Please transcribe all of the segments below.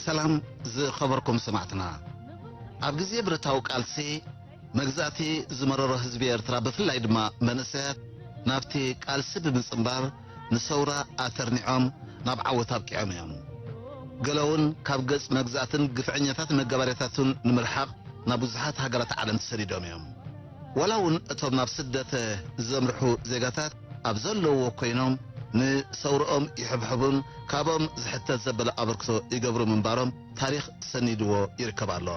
ሰላም ዝኸበርኩም ሰማዕትና። ኣብ ግዜ ብረታዊ ቃልሲ መግዛእቲ ዝመረሮ ህዝቢ ኤርትራ፣ ብፍላይ ድማ መንእሰያት፣ ናብቲ ቃልሲ ብምጽንባር ንሰውራ ኣተርኒዖም ናብ ዓወት ኣብቂዖም እዮም። ገለ እውን ካብ ገጽ መግዛእትን ግፍዐኛታት መጋበርያታቱን ንምርሓቕ ናብ ብዙሓት ሃገራት ዓለም ተሰዲዶም እዮም። ዋላ እውን እቶም ናብ ስደት ዘምርሑ ዜጋታት ኣብ ዘለውዎ ኮይኖም ንሰውርኦም ይሕብሕቡን ካብኦም ዝሕተት ዘበለ ኣበርክቶ ይገብሩ ምንባሮም ታሪኽ ሰኒድዎ ይርከብ ኣሎ።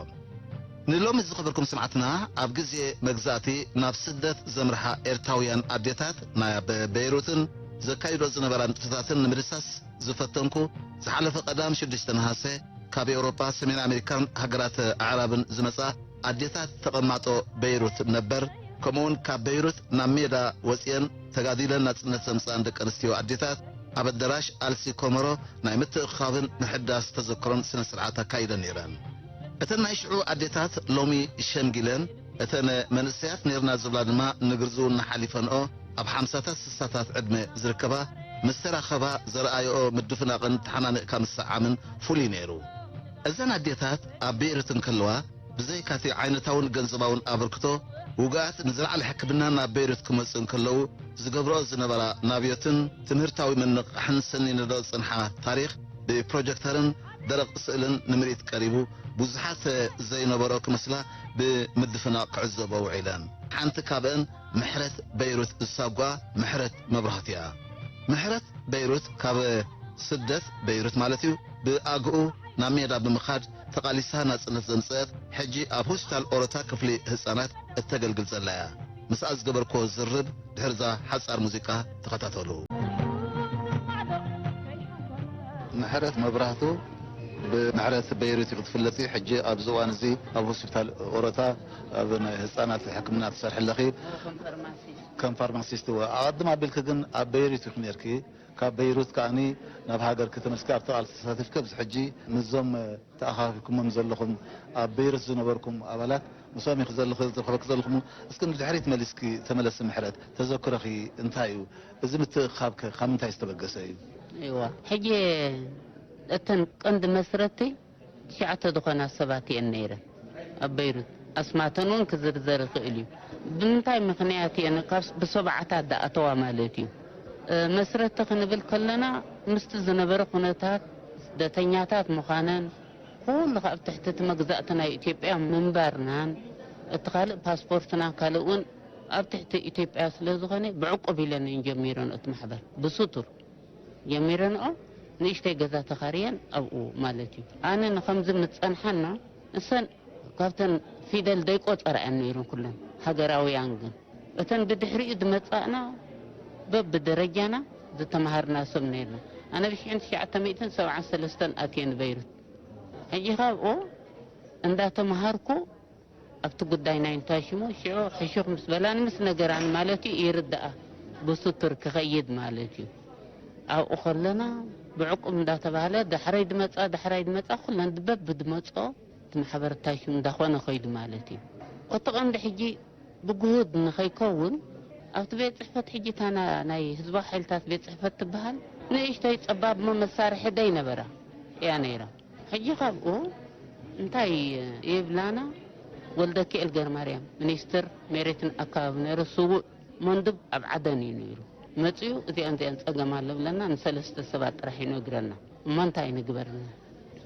ንሎሚ ዝኸበርኩም ስምዓትና፣ ኣብ ግዜ መግዛእቲ ናብ ስደት ዘምርሓ ኤርትራውያን ኣዴታት፣ ናይ ኣብ በይሩትን ዘካይዶ ዝነበራ ንጥፈታትን ንምድሳስ ዝፈተንኩ፣ ዝሓለፈ ቀዳም ሽዱሽተ ነሃሰ ካብ ኤውሮጳ፣ ሰሜን ኣሜሪካን ሃገራት ኣዕራብን ዝመጻ ኣዴታት ተቐማጦ በይሩት ነበር፣ ከምኡውን ካብ በይሩት ናብ ሜዳ ወጺኤን ተጋዲለን ናጽነት ዘምጽኣን ደቂ ኣንስትዮ ኣዴታት፣ ኣብ ኣደራሽ ኣልሲ ኮሞሮ ናይ ምትእኽኻብን ምሕዳስ ተዘክሮን ስነ ስርዓት ኣካይደን ነይረን። እተን ናይ ሽዑ ኣዴታት ሎሚ ሸምጊለን፣ እተን መንእሰያት ነይርና ዝብላ ድማ ንግርዝውና ሓሊፈንኦ ኣብ ሓምሳታት ስሳታት ዕድመ ዝርከባ ምስ ተራኸባ ዘርኣየኦ ምድፍናቕን ተሓናኒቕካ ምስዓምን ፍሉይ ነይሩ። እዘን ኣዴታት ኣብ ቤይሩት እንከለዋ ብዘይካቲ ዓይነታውን ገንዘባውን ኣበርክቶ፣ ውጉኣት ንዝለዓለ ሕክምና ናብ ቤይሩት ክመጹ እንከለዉ ዝገብርኦ ዝነበራ ናብዮትን ትምህርታዊ ምንቕቓሕን ሰኒነዶ ዝጸንሓ ታሪኽ ብፕሮጀክተርን ደረቕ ስእልን ንምርኢት ቀሪቡ፣ ብዙሓት ዘይነበሮ ክመስላ ብምድፍናቕ ክዕዘቦ ውዒለን። ሓንቲ ካብአን ምሕረት በይሩት ዝሳጓ ምሕረት መብራህቱ እያ። ምሕረት በይሩት ካብ ስደት በይሩት ማለት እዩ፣ ብኣግኡ ናብ ሜዳ ብምኻድ ተቓሊሳ ናጽነት ዘምጸአት፣ ሕጂ ኣብ ሆስፒታል ኦሮታ ክፍሊ ህጻናት እተገልግል ዘላ እያ። ምስኣ ዝገበርክዎ ዝርብ ድሕርዛ ሓጻር ሙዚቃ ተኸታተሉ። ምሕረት መብራህቱ ብምሕረት በይሩት እዩ ክትፍለጢ። ሕጂ ኣብዚ እዋን እዚ ኣብ ሆስፒታል ኦሮታ ኣብ ናይ ህጻናት ሕክምና ትሰርሒ ኣለኺ። ከም ፋርማሲስት እወ። ኣቐድም ኣቢልኪ ግን ኣብ በይሩት ኢኺ ነይርኪ። ካብ በይሩት ከኣኒ ናብ ሃገርኪ ተመልስኪ ኣብቲ ቃልሲ ተሳቲፍኪ ኣብዚ ሕጂ ምስዞም ተኣኻኺብኩሞም ዘለኹም ኣብ በይሩት ዝነበርኩም ኣባላት ምስኦም ኢኺ ዘለኹ ዝረኸበኪ ዘለኹም። እስኪ ንድሕሪት መሊስኪ ተመለሲ ምሕረት፣ ተዘክሮኺ እንታይ እዩ? እዚ ምትእኽኻብከ ካብ ምንታይ ዝተበገሰ እዩ? እዋ፣ ሕጂ እተን ቀንዲ መስረቲ ትሽዓተ ዝኾና ሰባት እየን ነይረን ኣብ በይሩት። ኣስማተን እውን ክዝርዘር ይኽእል እዩ። ብምንታይ ምኽንያት እየን ካብ ብሰብዓታት ዝኣተዋ ማለት እዩ? እ፣ መስረቲ ክንብል ከለና ምስቲ ዝነበረ ኩነታት ስደተኛታት ምዃነን ኩሉ ካብ ትሕቲ እቲ መግዛእቲ ናይ ኢትዮጵያ ምንባርናን እቲ ካልእ ፓስፖርትና ካልእ እውን ኣብ ትሕቲ ኢትዮጵያ ስለ ዝኾነ ብዕቁብ ኢለን እየን ጀሚረን እቲ ማሕበር ብስቱር ጀሚረንኦ ንእሽተይ ገዛ ተኻርየን ኣብኡ ማለት እዩ። ኣነ ንኸምዚ ምጸንሓና እሰን ካብተን ፊደል ደይቆጸራ እየን ነይረን ኩለን ሃገራውያን ግን እተን ብድሕሪኡ ዝመጻእና በብደረጃና ዝተመሃርና ሰብ ነይርና። ኣነ ብሽሕን ትሽዓተ ሚእትን ሰብዓን ሰለስተን ኣትየ ንበይሩት። ሕጂ ካብኡ እንዳተመሃርኩ ኣብቲ ጉዳይ ናይ እንታይ ሽሙ ሽዑ ሕሹኽ ምስ በላኒ ምስ ነገራኒ ማለት እዩ ይርድኣ ብስቱር ክኸይድ ማለት እዩ። ኣብኡ ከለና ብዕቁብ እንዳተባህለ ዳሕረይ ድመጻ ዳሕራይ ድመጻ ኩለን በብድመጾ እቲ ማሕበር እንታይ ሽሙ እንዳኾነ ኸይዱ ማለት እዩ። እቲ ቀንዲ ሕጂ ብግሁድ ንኸይከውን ኣብቲ ቤት ጽሕፈት ሕጂ እታ ና- ናይ ህዝባዊ ሓይልታት ቤት ጽሕፈት ትበሃል ንእሽተይ ጸባብ እሞ መሳርሒ ደይ ነበራ እያ ነይራ። ሕጂ ካብኡ እንታይ ይብላና? ወልደኪኤል ገርማርያም ሚኒስትር ሜሬትን ኣከባቢ ነይሩ፣ ስዉእ መንዱብ ኣብ ዓደን እዩ ነይሩ። መጺኡ እዚኣን እዚኣን ጸገም ኣሎ ብለና ንሰለስተ ሰባት ጥራሕ ይነግረና። እሞ እንታይ ንግበር?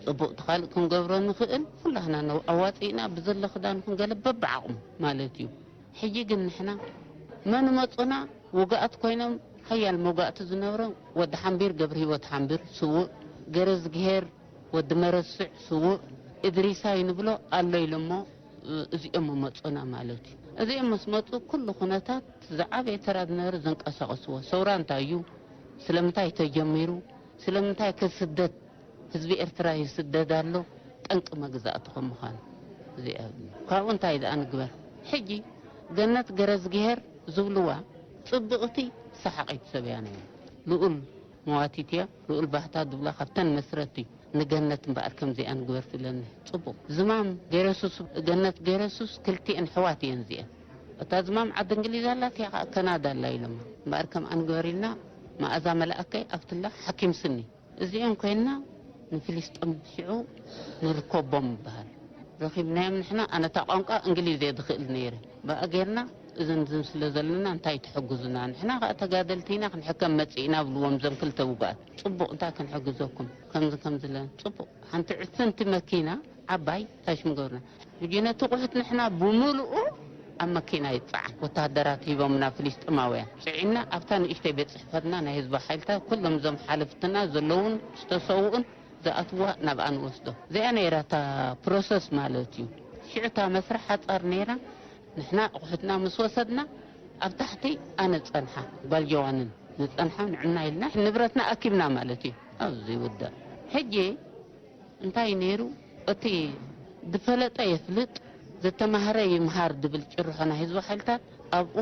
ጽቡቕ እቲ ካልእ ክንገብሮ ንኽእል ኩላህና ነው ኣዋጺእና ብዘሎ ክዳን ክንገለ በብዓቕሙ ማለት እዩ። ሕጂ ግን ንሕና መን መጹና ውግኣት ኮይኖም ሓያል መውጋእቲ ዝነብሮም ወዲ ሓምቢር ገብረ ህይወት ሓምቢር ስዉእ ገረዝግሄር ወዲ መረስዕ ስዉእ እድሪሳይ ንብሎ ኣሎ ኢሎሞ እዚኦም መጹና ማለት እዩ። እዚኦም ምስ መጹ ኩሉ ኩነታት ዝዓበየ ተራ ዝነበረ ዘንቀሳቐስዎ ሰውራ እንታይ እዩ? ስለምንታይ ተጀሚሩ? ስለምንታይ ከ ስደት ህዝቢ ኤርትራ ይስደድ ኣሎ? ጠንቂ መግዛእቲ ከም ምዃኑ እዚኣ ካብኡ እንታይ ደኣ ንግበር? ሕጂ ገነት ገረዝግሄር ዝብልዋ ጽብቕቲ ሰሓቒት ሰብ እያ ነይራ። ልኡል መዋቲት እያ። ልኡል ባህታ ዝብላ ካብተን መስረቲ ንገነት እምበኣር ከምዚኣ ንግበር ትብለኒ። ጽቡቕ። ዝማም ገረሱስ፣ ገነት ገረሱስ ክልቲኤን ኣሕዋት እየን እዚኤን። እታ ዝማም ዓዲ እንግሊዝ ኣላ፣ እቲኣ ከኣ ከናዳ ኣላ ኢሎማ። እምበኣር ከምኣ ንግበር ኢልና መኣዛ መልኣከይ ኣብትላ ሓኪም ስኒ እዚኤን ኮይንና ንፍልስጥም ሽዑ ንርከቦም ይበሃል። ረኺብናዮም ንሕና፣ ኣነ እታ ቋንቋ እንግሊዝ እየ ዝኽእል ነይረ። ብኣ ጌርና እዝን ዝን ስለ ዘለና እንታይ ትሕግዙና? ንሕና ኸኣ ተጋደልቲ ኢና፣ ክንሕከም መጺእና ብልዎም እዞም ክልተ ውጉኣት። ጽቡቕ፣ እንታይ ክንሕግዘኩም? ከምዚ ከምዚ ኢለን። ጽቡቕ፣ ሓንቲ ዕፍንቲ መኪና ዓባይ ታሽሙ ገብርና። ሕጂ ነቲ ቁሑት ንሕና ብምሉኡ ኣብ መኪና ይጸዓን። ወተሃደራት ሂቦምና ፍልስጥማውያን። ጽዒና ኣብታ ንእሽተይ ቤት ጽሕፈትና ናይ ህዝባዊ ሓይልታት ኩሎም እዞም ሓለፍትና ዘለዉን ዝተሰውኡን ዝኣትዋ ናብኣ ንወስዶ። እዚኣ ነይራ እታ ፕሮሰስ ማለት እዩ። ሽዑ እታ መስርሕ ሓጻር ነይራ። ንሕና ኣቑሑትና ምስ ወሰድና ኣብ ታሕቲ ኣነ ጸንሓ ጓል ጀዋንን ንጸንሓ ንዕና ኢልና ንብረትና ኣኪብና ማለት እዩ። ኣብዚ ይውዳእ። ሕጂ እንታይ ነይሩ? እቲ ዝፈለጠ የፍልጥ፣ ዝተማህረ ይምሃር ዝብል ጭርሖ ናይ ህዝቢ ሓይልታት ኣብኡ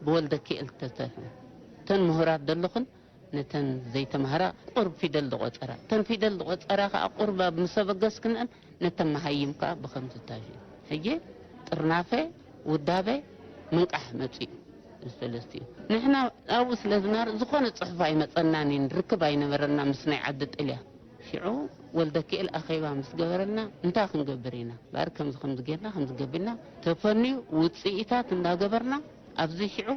ብወልደ ክኤል ተተርፈ። እተን ምሁራት ዘለኽን ነተን ዘይተማህራ ቁሩብ ፊደል ዝቆጸራ። እተን ፊደል ዝቆጸራ ከኣ ቁሩብ ኣብ ምስ ኣበገስክንአን ነተን መሃይም ከኣ ብኸምዚ ታዩ። ሕጂ ጥርናፈ፣ ውዳበ፣ ምንቃሕ መጺኡ። ሰለስቲኡ። ንሕና ኣብኡ ስለ ዝናር ዝኾነ ጽሑፍ ኣይመጸናን እዩ፣ ንርክብ ኣይነበረና ምስ ናይ ዓዲ ጥልያ። ሽዑ ወልደ ክኤል ኣኼባ ምስ ገበረልና እንታይ ክንገብር ኢና? ባር ከምዚ ከምዚ ጌርና ከምዚ ገቢልና ተፈንዩ ውጽኢታት እንዳገበርና ኣብዚ ሽዑ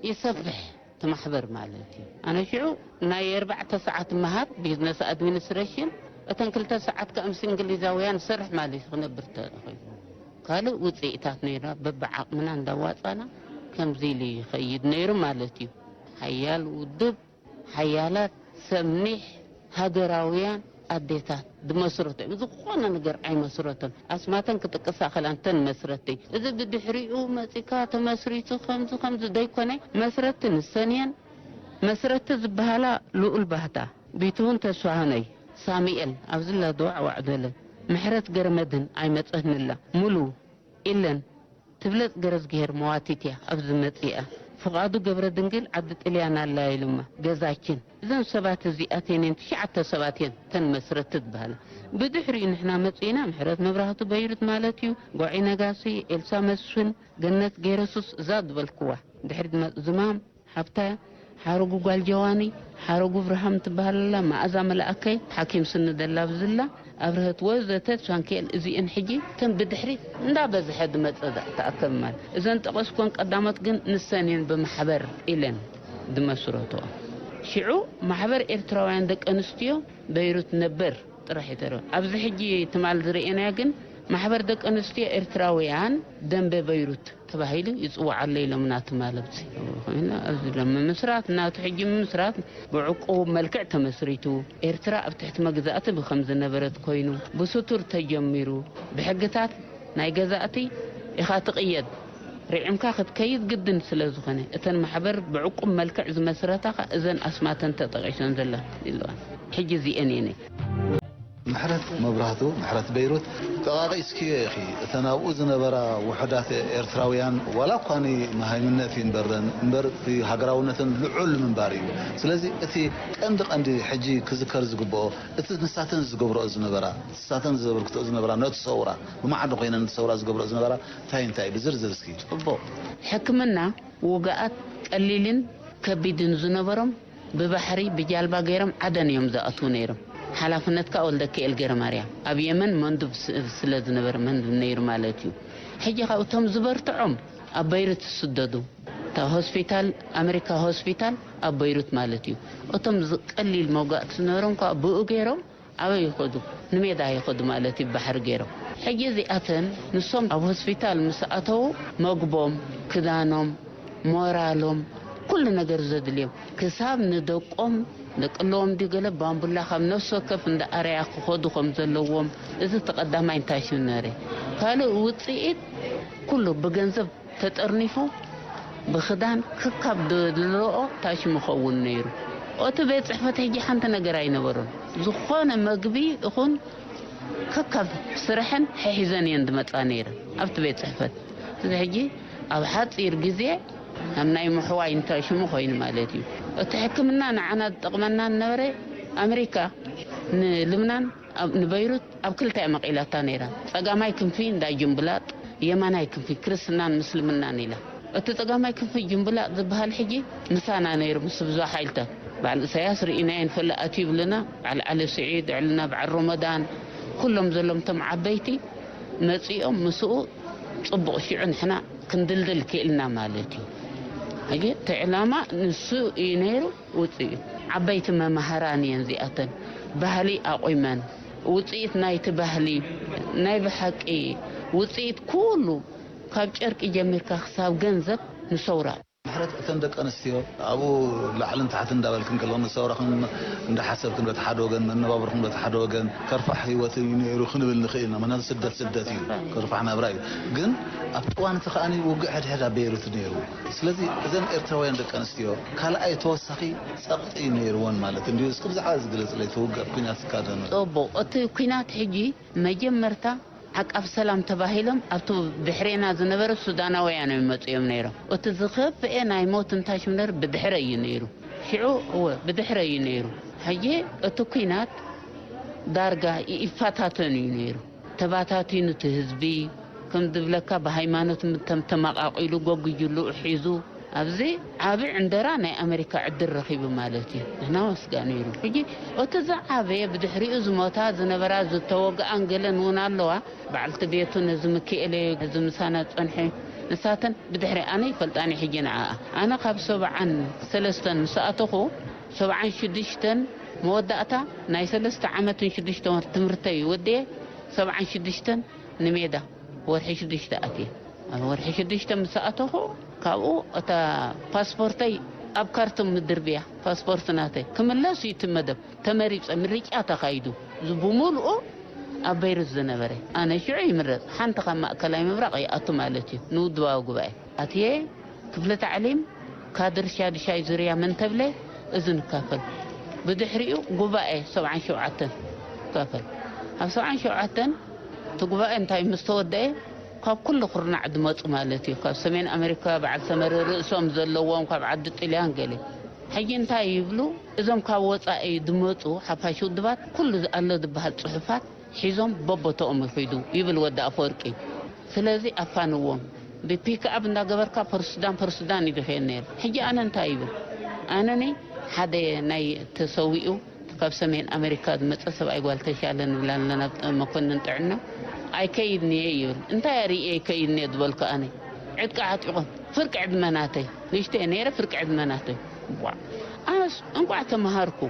ይሰፍሕ እቲ ማሕበር ማለት እዩ። ኣነ ሽዑ ናይ ኣርባዕተ ሰዓት መሃር ቢዝነስ ኣድሚኒስትሬሽን፣ እተን ክልተ ሰዓት ከኣ ምስ እንግሊዛውያን ሰርሕ ማለት እዩ ክነብር ተለኹ። ካልእ ውጽኢታት ነይርና በብዓቕምና እንዳዋጻና ከምዚ ኢሉ ይኸይድ ነይሩ ማለት እዩ። ሓያል ውድብ፣ ሓያላት ሰሚሕ ሃገራውያን ኣዴታት ዝመስረቶ እዮም። ዝኾነ ነገር ኣይመስረቶን። ኣስማተን ክጥቅሳ ከላ እንተን መስረቲ። እዚ ብድሕሪኡ መጺካ ተመስሪቱ ከምዚ ከምዚ ደይኮነ መስረቲ ንሰን እየን። መስረቲ ዝበሃላ ልኡል ባህታ፣ ቢትውን ተስፋሁነይ፣ ሳሚኤል ኣብዚ ላ ድዋዕዋዕ በለ። ምሕረት ገረመድን ኣይመጸትንላ። ሙሉ ኢለን ትብለጽ ገረዝግሄር መዋቲት እያ ኣብዚ መጺኣ። ፍቓዱ ገብረ ድንግል ዓዲ ጥልያን ኣላ ኢሉማ ገዛችን። እዘን ሰባት እዚኣተን እየን ትሽዓተ ሰባት እየን ተን መስረቲ ዝበሃላ። ብድሕሪኡ ንሕና መጺእና ምሕረት መብራህቱ በይሩት ማለት እዩ። ጓዒ ነጋሲ፣ ኤልሳ መስፍን፣ ገነት ገይረሱስ እዛ ዝበልክዋ። ድሕሪት መ- ዝማም ሓብታ ሓረጉ ጓል ጀዋኒ፣ ሓረጉ ብርሃም ትበሃል ኣላ፣ መኣዛ መልኣከ፣ ሓኪም ስኒ ደላ ብዝላ፣ ኣብርሀት ወዘተ ሻንክኤል፣ እዚእን ሕጂ ተን ብድሕሪት እንዳበዝሐ ዝመጸ ዛ- ተኣከብ ማለት። እዘን ጠቐስኮን ቀዳሞት ግን ንሰን እየን ብማሕበር ኢለን ዝመስረትኦ። ሽዑ ማሕበር ኤርትራውያን ደቂ ኣንስትዮ በይሩት ነበር ጥራሕ ይተረፈ። ኣብዚ ሕጂ ትማል ዝረኤናዮ ግን ማሕበር ደቂ ኣንስትዮ ኤርትራውያን ደንበ በይሩት ተባሂሉ ይጽዋዕ ኣሎ ኢሎምና ትማል ኣብዚ። ኮይና ኣብዚ ሎ ምምስራት ናቱ ሕጂ ምምስራት ብዕቁብ መልክዕ ተመስሪቱ፣ ኤርትራ ኣብ ትሕቲ መግዛእቲ ብከም ዝነበረት ኮይኑ ብስቱር ተጀሚሩ፣ ብሕግታት ናይ ገዛእቲ ኢኻ ትቕየድ፣ ርዒምካ ክትከይድ ግድን ስለ ዝኾነ፣ እተን ማሕበር ብዕቁብ መልክዕ ዝመስረታ ኸኣ እዘን ኣስማተን ተጠቒሰን ዘለዋ ኢለዋን። ሕጂ እዚኤን እየን። ምሕረት መብራህቱ፣ ምሕረት በይሩት፣ ጠቓቒስክዮ ኢኺ። እተን ኣብኡ ዝነበራ ውሑዳት ኤርትራውያን፣ ዋላ እኳ ንመሃይምነት ይንበረን እምበር፣ እቲ ሃገራውነተን ልዑል ምንባር እዩ። ስለዚ እቲ ቀንዲ ቀንዲ ሕጂ ክዝከር ዝግብኦ፣ እቲ ንሳተን ዝገብርኦ ዝነበራ፣ ንሳተን ዘበርክትኦ ዝነበራ፣ ነቲ ሰውራ፣ ብማዕዶ ኮይነን ነቲ ሰውራ ዝገብርኦ ዝነበራ፣ እንታይ እንታይ እዩ? ብዝርዝር እስኪ። ጽቡቕ። ሕክምና ውግኣት ቀሊልን ከቢድን ዝነበሮም ብባሕሪ ብጃልባ ገይሮም ዓደን እዮም ዝኣትዉ ነይሮም። ሓላፍነት ከኣ ወልደኪኤል ገረማርያም ኣብ የመን መንዱብ ስ- ስለ ዝነበረ መንዱብ ነይሩ ማለት እዩ። ሕጂ ካብ እቶም ዝበርትዖም ኣብ በይሩት ዝስደዱ እታ ሆስፒታል ኣሜሪካ ሆስፒታል ኣብ በይሩት ማለት እዩ። እቶም ዝ- ቀሊል መውጋእቲ ዝነበሮም ከኣ ብኡ ገይሮም ኣበይ ይኸዱ? ንሜዳ ይኸዱ ማለት እዩ፣ ባሕሪ ገይሮም። ሕጂ እዚኣተን ንሶም ኣብ ሆስፒታል ምስ ኣተዉ መግቦም፣ ክዳኖም፣ ሞራሎም፣ ኩሉ ነገር ዘድልዮም ክሳብ ንደቆም ደቂ ኣለዎም ድዩ ገለ ባምቡላ ካብ ነፍሲ ወከፍ እንዳ ኣረያ ክኸዱ ከም ዘለዎም። እዚ እቲ ቀዳማይ እንታይ ሽም ነረ። ካልእ ውፅኢት ኩሉ ብገንዘብ ተጠርኒፉ ብኽዳን ክካብ ድልኦ ታሽሙ ኸውን ነይሩ። እቲ ቤት ጽሕፈት ሕጂ ሓንቲ ነገር ኣይነበሮን። ዝኾነ መግቢ እኹን ከካብ ስርሐን ሕሒዘን እየን ዝመጻ ነይረን ኣብቲ ቤት ጽሕፈት። እዚ ሕጂ ኣብ ሓጺር ግዜ ኣብ ናይ ምሕዋይ እንታይ ሽሙ ኮይኑ ማለት እዩ። እቲ ሕክምና ንዓና ዝጠቕመና ነበረ። ኣሜሪካ ንልብናን ኣብ ንበይሩት ኣብ ክልተ እያ መቒላታ ነይራ። ጸጋማይ ክንፊ እንዳ ጅምብላጥ፣ የማናይ ክንፊ ክርስትናን ምስልምናን ኢላ። እቲ ጸጋማይ ክንፊ ጅምብላጥ ዝበሃል ሕጂ ምሳና ነይሩ ምስ ብዙሕ ሓይልታት። በዓል እሳያስ ርኢናዮ ንፈልጥ ኣትዩ ይብልና፣ በዓል ዓሊ ስዒድ፣ ዕልና በዓል ሮመዳን፣ ኩሎም ዘሎም እቶም ዓበይቲ መጺኦም ምስኡ ጽቡቕ ሽዑ ንሕና ክንድልድል ክኢልና ማለት እዩ። ሕጂ እቲ ዕላማ ንሱ እዩ ነይሩ። ውጽኢት ዓበይቲ መማህራን እየን እዚኣተን። ባህሊ ኣቑመን፣ ውጽኢት ናይቲ ባህሊ፣ ናይ ብሓቂ ውጽኢት ኩሉ፣ ካብ ጨርቂ ጀሚርካ ክሳብ ገንዘብ ንሰውራ። ምሕረት እተን ደቂ ኣንስትዮ ኣብኡ ላዕልን ታሕትን እንዳበልክን ከለኹም፣ ንሰውራኹም እንዳሓሰብክን በቲ ሓደ ወገን፣ መነባብርኹም በቲ ሓደ ወገን፣ ከርፋሕ ህይወት እዩ ነይሩ ክንብል ንኽእል ኢና። ምኽንያቱ ስደት ስደት እዩ፣ ከርፋሕ ናብራ እዩ። ግን ኣብቲ እዋን እቲ ከኣ ውግእ ሕድሕድ ኣብ ቤይሩት ነይሩ። ስለዚ እዘን ኤርትራውያን ደቂ ኣንስትዮ ካልኣይ ተወሳኺ ጸቕጢ ነይርወን ማለት እንድዩ። እስኪ ብዛዕባ እዚ ግለጽለይ፣ እቲ ውግእ ኣብ ኲናት ዝካደመ። ጽቡቕ። እቲ ኲናት ሕጂ መጀመርታ ዓቃብ ሰላም ተባሂሎም ኣብቲ ድሕሬና ዝነበረ ሱዳናውያን እዮም መጺኦም ነይሮም። እቲ ዝኸፍኤ ናይ ሞት እንታይ ሽምነር ብድሕረ እዩ ነይሩ። ሽዑ እወ ብድሕረ እዩ ነይሩ። ሕጂ እቲ ኲናት ዳርጋ ይፈታተን እዩ ነይሩ። ተባታቲኑ እቲ ህዝቢ፣ ከም ዝብለካ ብሃይማኖት ምተም-፣ ተመቓቒሉ፣ ጎጉጅሉ ሒዙ፣ ኣብዚ ዓቢ ዕንደራ ናይ ኣመሪካ ዕድል ረኺቡ ማለት እዩ። ንሕና ወስጋ ነይሩ። ሕጂ እቲ ዝዓበየ ብድሕሪኡ ዝሞታ ዝነበራ ዝተወግኣን ገለን እውን ኣለዋ። በዓልቲ ቤቱ ነዚ ምክኤለ፣ ነዚ ምሳና ዝጸንሐ፣ ንሳተን ብድሕሪ ኣነ ይፈልጣኒ ሕጂ ንዓኣ። ኣነ ካብ ሰብዓን ሰለስተን ምስ ኣተኹ፣ ሰብዓን ሽዱሽተን መወዳእታ ናይ ሰለስተ ዓመትን ሽዱሽተ ወር ትምህርተይ ወድየ፣ ሰብዓን ሽዱሽተን ንሜዳ ወርሒ ሽዱሽተ ኣትየ። ኣብ ወርሒ ሽዱሽተ ምስ ኣተኹ፣ ካብኡ እታ ፓስፖርተይ ኣብ ካርቱም ምድርብያ፣ ፓስፖርት ናተይ ክምለስ እዩ እቲ መደብ። ተመሪጸ፣ ምርጫ ተኻይዱ። እዚ ብምሉኡ ኣብ በይሩት ዝነበረ። ኣነ ሽዑ ይምረጽ፣ ሓንቲ ካብ ማእከላይ ምብራቕ ይኣቱ ማለት እዩ፣ ንውድባዊ ጉባኤ። ኣትየ፣ ክፍሊ ታዕሊም ካድር ሻድሻይ ዙርያ መን ተብለ፣ እዚ ንካፈል። ብድሕሪኡ ጉባኤ ሰብዓን ሸውዓተን ንካፈል። ኣብ ሰብዓን ሸውዓተን እቲ ጉባኤ እንታይ ምስ ተወደአ፣ ካብ ኩሉ ኩርናዕ ዝመጹ ማለት እዩ። ካብ ሰሜን ኣሜሪካ በዓል ሰመረ ርእሶም ዘለዎም፣ ካብ ዓዲ ጥልያን ገለ። ሕጂ እንታይ ይብሉ? እዞም ካብ ወጻኢ ዝመጹ ሓፋሽ ውድባት ኩሉ ኣሎ ዝበሃል ጽሑፋት ሒዞም በቦቶኦም ይኺዱ ይብል ወዲ ኣፈወርቂ። ስለዚ ኣፋንዎም። ብፒክኣፕ እንዳገበርካ ፐርሱዳን ፐርሱዳን ይልኽየን ነይሩ። ሕጂ ኣነ እንታይ ይብል? ኣነኒ ሓደ ናይ ተሰዊኡ ካብ ሰሜን ኣሜሪካ ዝመጸ ሰብኣይ ጓል ተሻለ ንብላ ኣለና፣ መኮንን ጥዕና። ኣይከይድን'የ ይብል። እንታይ ኣርእየ ኣይከይድን'የ ዝበልኩ ኣነ? ዕጥቂ ዓጢቖም፣ ፍርቂ ዕድመ ናተይ፣ ንእሽተይ ነይረ፣ ፍርቂ ዕድመ ናተይ። ዋዕ! ኣነስ እንቋዕ ተመሃርኩ።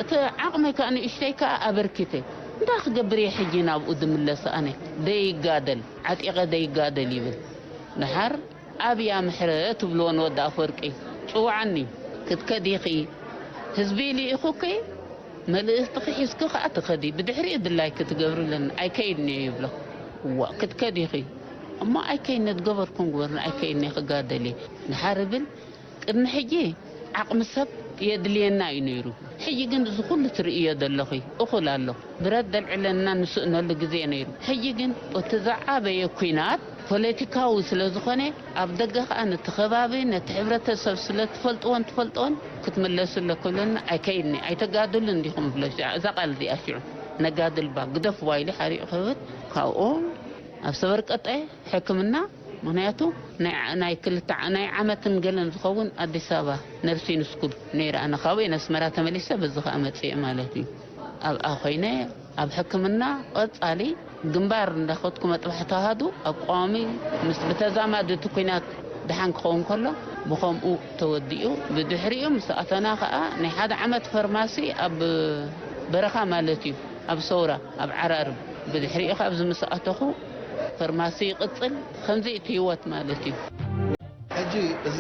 እቲ ዓቕመይ ከኣ ንእሽተይ ከኣ ኣበርኪተ። እንታይ ክገብር እየ ሕጂ ናብኡ ዝምለስ ኣነ? ደይጋደል፣ ዓጢቐ ደይጋደል ይብል። ደሓር ኣብያ ምሕረት ትብልዎ ንወዲ ኣፈወርቂ። ጽውዓኒ፣ ክትከዲ ኢኺ። ህዝቢ ልኢኹኪ፣ መልእኽትኺ ሒዝኪ ከኣ ትኸዲ። ብድሕሪኡ ድላይኪ ትገብሪ ኣለኒ። ኣይከይድን'የ ይብሎ። ዋእ፣ ክትከዲ ኢኺ። እሞ ኣይከይድነ ዝገበርኩን ግበርኒ፣ ኣይከይድን'የ ክጋደል እየ። ደሓር እብል፣ ቅድሚ ሕጂ ዓቕሚ ሰብ የድልየና እዩ ነይሩ። ሕጂ ግን እዚ ኩሉ ትርእዮ ዘለኺ እኹል ኣሎ። ብረት ዘልዕለና ንስእነሉ ግዜ ነይሩ። ሕጂ ግን እቲ ዝዓበየ ኲናት ፖለቲካዊ ስለ ዝኾነ፣ ኣብ ደገ ኸኣ ነቲ ከባቢ፣ ነቲ ሕብረተሰብ ስለ ትፈልጥዎን ትፈልጥዎን፣ ክትምለሱ ኣለኩ ኢለኒ፣ ኣይከይድኒ፣ ኣይተጋድሉን ዲኹም ብሎ፣ እዛ ቃል እዚኣ ሽዑ፣ ነጋድል ባ፣ ግደፍዋ ኢሉ ሓሪቑ ክህብት፣ ካብኡ ኣብ ሰበርቀጠ ሕክምና፣ ምኽንያቱ ናይ ዓ-፣ ናይ ክልተ ዓ-፣ ናይ ዓመትን ገለን ዝኸውን ኣዲስ ኣበባ ነርሲን ስኩል ነይረ። ኣነ ካብኡ እየ ነስመራ ተመሊሰ፣ በዚ ኸኣ መጽየ ማለት እዩ። ኣብኣ ኮይነ ኣብ ሕክምና ቀጻሊ ግንባር እንዳኸድኩ መጥባሕቲ ኣሃዱ ኣብ ቀዋሚ ምስ ብተዛማዲ እቲ ኲናት ደሓን ክኸውን ከሎ ብኸምኡ ተወዲኡ። ብድሕሪኡ ምስ ኣተና ኸኣ ናይ ሓደ ዓመት ፈርማሲ ኣብ በረኻ ማለት እዩ፣ ኣብ ሰውራ፣ ኣብ ዓራርብ። ብድሕሪኡ ካብ ኣብዚ ምስ ኣተኹ ፈርማሲ ይቕጽል። ከምዚ እቲ ህይወት ማለት እዩ። ሕጂ እዚ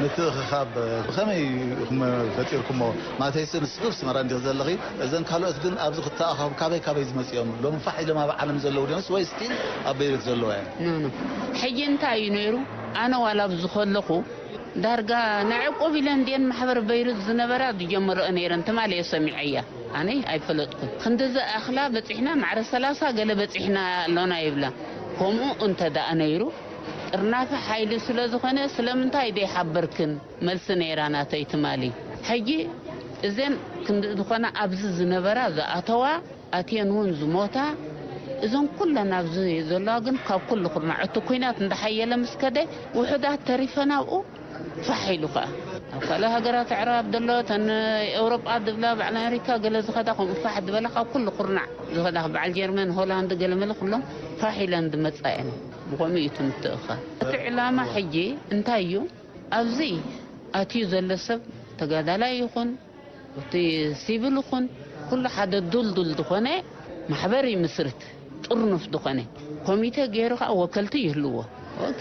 ምትእኽኻብ ብኸመይ ኢኹም ፈጢርኩሞ? ማለተይሲ ንስኺ ኣብ ኣስመራ እንዲኺ ዘለኺ፣ እዘን ካልኦት ግን ኣብዚ ክተኣኻኸቡ ካበይ ካበይ ዝመጽኦም? ሎሚ ፋሕ ኢሎም ኣብ ዓለም ዘለዉ ድዮምስ ወይ ስቲል ኣብ ቤይሩት ዘለዋ እየን? ኖ፣ ኖ። ሕጂ እንታይ እዩ ነይሩ? ኣነ ዋላ ኣብዚ ከለኹ ዳርጋ ናይ ዕቁብ ኢለን ድየን ማሕበር በይሩት ዝነበራ ዝጀመረኦ ነይረን ትማሊ እየ ሰሚዐያ። ኣነ ኣይፈለጥኩን። ክንዲ ዝኣኽላ በጺሕና፣ ማዕረ ሰላሳ ገለ በጺሕና ኣሎና ይብላ። ከምኡ እንተ ደኣ ነይሩ፣ ጥርናፈ ሓይሊ ስለ ዝኾነ፣ ስለምንታይ ደይሓበርክን? መልሲ ነይራ ናተይ ትማሊ። ሕጂ እዘን ክንዲ ዝኾና ኣብዚ ዝነበራ ዝኣተዋ፣ ኣትየን እውን ዝሞታ፣ እዘን ኩለን ኣብዚ ዘለዋ ግን ካብ ኩሉ ኩርናዕ እቲ ኲናት እንዳሓየለ ምስ ከደ፣ ውሑዳት ተሪፈን ኣብኡ ፋሕ ኢሉ ኸኣ ኣብ ካልእ ሃገራት ኣዕራብ ዘሎ፣ እተን ኤውሮጳ ዝብላ፣ በዓል ኣሜሪካ ገለ ዝኸዳ፣ ከምኡ ፋሕ ዝበላ፣ ካብ ኩሉ ኩርናዕ ዝኸዳ፣ በዓል ጀርመን፣ ሆላንድ፣ ገለ መለ ኩሎም ፋሕ ኢለን ዝመጻ እየን። ብኸምኡ እዩ እቲ ምትእኽኻብ። እቲ ዕላማ ሕጂ እንታይ እዩ? ኣብዚ ኣትዩ ዘሎ ሰብ፣ ተጋዳላይ ይኹን፣ እቲ ሲቪል ይኹን፣ ኩሉ ሓደ ዱልዱል ዝኾነ ማሕበር ይምስርት። ጥርኑፍ ዝኾነ ኮሚቴ ገይሩ ኸዓ ወከልቲ ይህልዎ። ኦኬ።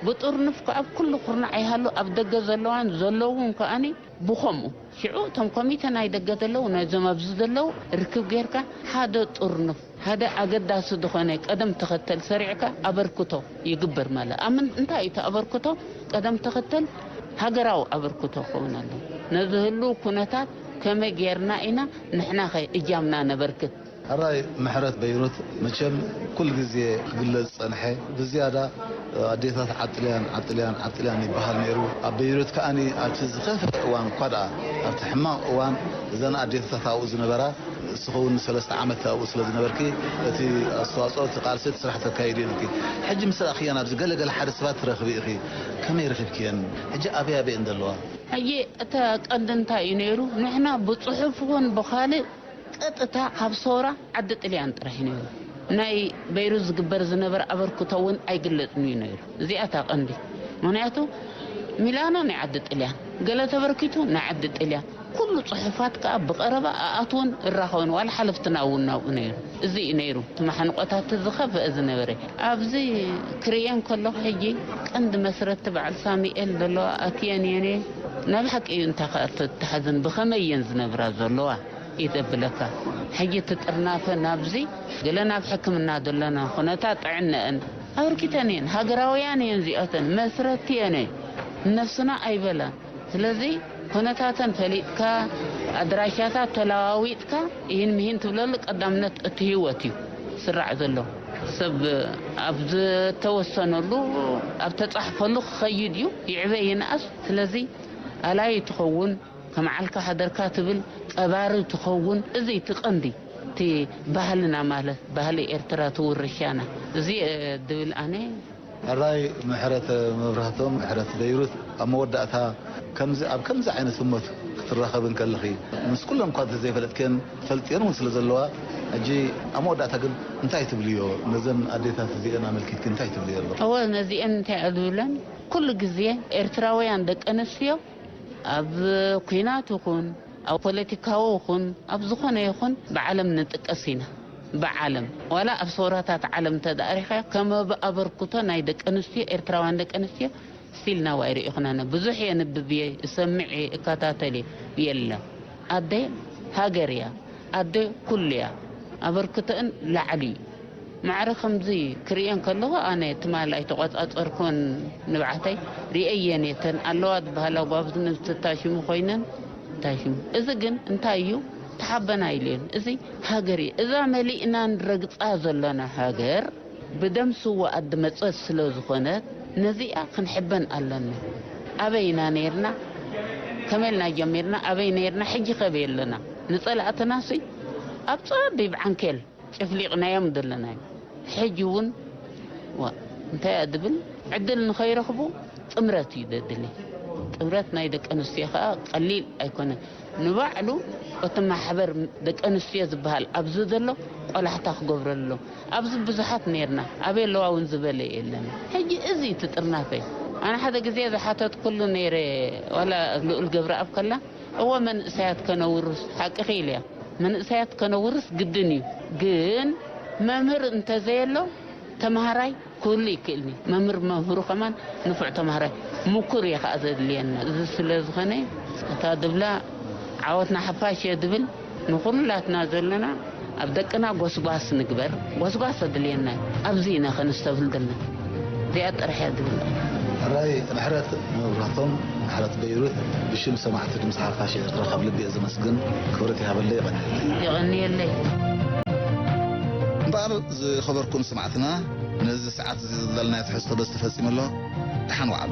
ብጥርኑፍ ከኣ ኣብ ኩሉ ኩርናዕ ይሃሉ፣ ኣብ ደገ ዘለዋን ዘለውን ከኣኒ ብኸምኡ። ሽዑ እቶም ኮሚቴ ናይ ደገ ዘለዉ፣ ነዞም ኣብዚ ዘለዉ ርክብ ጌርካ፣ ሓደ ጥርኑፍ፣ ሓደ ኣገዳሲ ዝኾነ ቀደም ተኸተል ሰሪዕካ ኣበርክቶ ይግበር ማለት። ኣብ ምን-፣ እንታይ እዩ እቲ ኣበርክቶ? ቀደም ተኸተል ሃገራዊ ኣበርክቶ ክኸውን ኣለዎ። ነዚ ህሉው ኩነታት ከመይ ጌርና ኢና ንሕናኸ እጃምና ነበርክት? ሕራይ ምሕረት በይሩት መቸም ኩል ግዜ ክግለጽ ዝጸንሐ፣ ብዝያዳ ኣዴታት ዓጥልያን፣ ዓጥልያን፣ ዓጥልያን ይበሃል ነይሩ። ኣብ በይሩት ከኣኒ ኣብቲ ዝኸፍአ እዋን እኳ ደኣ፣ ኣብቲ ሕማቕ እዋን እዘን ኣዴታት ኣብኡ ዝነበራ፣ እስኺ እውን ሰለስተ ዓመት ኣብኡ ስለ ዝነበርኪ፣ እቲ ኣስተዋጽኦ፣ እቲ ቃልሲ፣ እቲ ስራሕ ተካይዱ ኢልኪ። ሕጂ ምስ ረኣኽየን ኣብዚ ገለ ገለ ሓደ ሰባት ትረኽቢ ኢኺ። ከመይ ረኺብክየን? ሕጂ ኣበይ ኣበይ እየን ዘለዋ? ሕጂ እቲ ቀንዲ እንታይ እዩ ነይሩ? ንሕና ብጽሑፍ እውን ብኻልእ ቀጥታ ካብ ሰውራ ዓዲ ጥልያን ጥራሕ እዩ ነይሩ። ናይ በይሩት ዝግበር ዝነበረ ኣበርክቶ እውን ኣይግለጽን እዩ ነይሩ። እዚኣ እታ ቀንዲ። ምኽንያቱ ሚላኖ ናይ ዓዲ ጥልያን፣ ገለ ተበርኪቱ ናይ ዓዲ ጥልያን፣ ኩሉ ጽሑፋት ከኣ ብቐረባ ኣኣትውን እራኸብን፣ ዋላ ሓለፍትና እውን ናብኡ ነይሩ። እዚ እዩ ነይሩ እቲ ማሕንቆታት ዝኸፍአ ዝነበረ። ኣብዚ ክርእየን ከለኹ ሕጂ ቀንዲ መስረቲ በዓል ሳሙኤል ዘለዋ ኣትየን እየን እየ። ናይ ብሓቂ እዩ እንታይ ከኣ ተተሓዝን ብኸመይ እየን ዝነብራ ዘለዋ? እዩ ዘብለካ። ሕጂ እቲ ጥርናፈ ናብዚ ገለ ናብ ሕክምና ዘለና ኩነታት ጥዕነአን ኣበርኪተን እየን። ሃገራውያን እየን እዚኣተን፣ መስረቲ እየን። ንነፍስና ኣይበላን። ስለዚ ኩነታተን ፈሊጥካ፣ ኣድራሻታት ተለዋዊጥካ፣ ይህን ምሂን ትብለሉ ቀዳምነት እቲ ህይወት እዩ ስራዕ ዘሎ። ሰብ ኣብ ዝተወሰነሉ፣ ኣብ ተጻሕፈሉ ክኸይድ እዩ፣ ይዕበ ይንኣስ። ስለዚ ኣላይ ትኸውን፣ ከም ዓልካ ሓደርካ ትብል፣ ቀባሪ ትኸውን። እዚ እቲ ቀንዲ፣ እቲ ባህልና ማለት፣ ባህሊ ኤርትራ፣ እቲ ውርሻና። እዚ፣ እ፣ ድብል ኣነ። ሕራይ ምሕረት መብራህቶም፣ ምሕረት በይሩት፣ ኣብ መወዳእታ ከምዚ፣ ኣብ ከምዚ ዓይነት ህሞት ክትራኸብን ከለኺ፣ ምስ ኩለን እኳ ዘይፈለጥክየን፣ ትፈልጥየን እውን ስለ ዘለዋ፣ ሕጂ ኣብ መወዳእታ ግን እንታይ ትብልዮ? ነዘን ኣዴታት እዚአን ኣመልኪትኪ እንታይ ትብልዮ ኣለኺ? እወ፣ ነዚአን እንታይ እየ ዝብለን? ኩሉ ግዜ ኤርትራውያን ደቂ ኣንስትዮ ኣብ ኲናት ይኹን፣ ኣብ ፖለቲካዊ ይኹን፣ ኣብ ዝኾነ ይኹን ብዓለም ንጥቀስ ኢና። ብዓለም። ዋላ ኣብ ሰውራታት ዓለም እንተ ደኣ ሪእኻዮ፣ ከም ኣብ ኣበርክቶ ናይ ደቂ ኣንስትዮ፣ ኤርትራውያን ደቂ ኣንስትዮ፣ ስቲል ናው ኣይርእኹን ኣነ። ብዙሕ የንብብ እየ፣ እሰምዕ እየ፣ እከታተል እየ። የለን። ኣደ ሃገር እያ። ኣደ ኩሉ እያ። ኣበርክቶእን ላዕሊ እዩ። ማዕረ ከምዚ ክርእየን ከለኹ፣ ኣነ ትማል ኣይተቖጻጸርኩን ንብዓተይ፣ ርእየየን እየ። እተን ኣለዋ ዝበሃላ ጓብዝ ንብቲ ታሽሙ ኮይነን፣ ታሽሙ። እዚ ግን እንታይ እዩ? ተሓበና ኢልየን። እዚ ሃገር እዩ። እዛ መሊእና ንረግጻ ዘለና ሃገር ብደም ስውኣት ዝመጸት ስለ ዝኾነት፣ ነዚኣ ክንሕበን ኣለና። ኣበይ ኢና ነይርና? ከመይ ኢልና ጀሚርና? ኣበይ ነይርና? ሕጂ ከበይ ኣለና? ንጸላእትናሲ ኣብ ጸቢብ ዓንኬል ጨፍሊቕናዮም ዘለና እዩ። ሕጂ እውን ዋ፣ እንታይ እያ ዝብል? ዕድል ንኸይረኽቡ ጥምረት እዩ ዘድሊ። ጥምረት ናይ ደቂ ኣንስትዮ ኸኣ ቀሊል ኣይኮነን። ንባዕሉ እቲ ማሕበር ደቂ ኣንስትዮ ዝበሃል ኣብዚ ዘሎ ቆላሕታ ክገብረሉ ኣለዎ። ኣብዚ ብዙሓት ነይርና፣ ኣበይ ኣለዋ እውን ዝበለ የለን። ሕጂ እዚ እቲ ጥርናፈ። ኣነ ሓደ ግዜ ዝሓተትኩሉ ነይረ፣ ዋላ ልኡል ገብረኣብ ከላ፣ እወ መንእሰያት ከነውርስ፣ ሓቅኺ ኢለያ። መንእሰያት ከነውርስ ግድን እዩ። ግን መምህር እንተዘየሎ ተምሃራይ ክህሉ ይክእልኒ። መምህር መምህሩ ከማን ንፉዕ ተምሃራይ ምኩር እየ ከኣ ዘድልየና። እዚ ስለ ዝኾነ እታ ድብላ ዓወትና ሓፋሽ እየ ድብል። ንኹላትና ዘለና ኣብ ደቅና ጎስጓስ ንግበር። ጎስጓስ ኣድልየና እዩ። ኣብዚ ኢና ከነስተብህል ዘለና። እዚኣ ጥራሕ እያ ድብል። ሕራይ ምሕረት መብራህቶም፣ ምሕረት በይሩት፣ ብሽም ሰማዕቲ ድምፂ ሓፋሽ ኤርትራ ካብ ልቢ እየ ዘመስግን። ክብረት ይሃበለይ፣ የቐንየለይ። የቐንየለይ። እምበኣር ዝኸበርኩም ሰማዕትና፣ ነዚ ሰዓት እዚ ዘዳለናዮ ትሕዝቶ በዚ ተፈጺሙ ኣሎ። ደሓን ወዓሉ።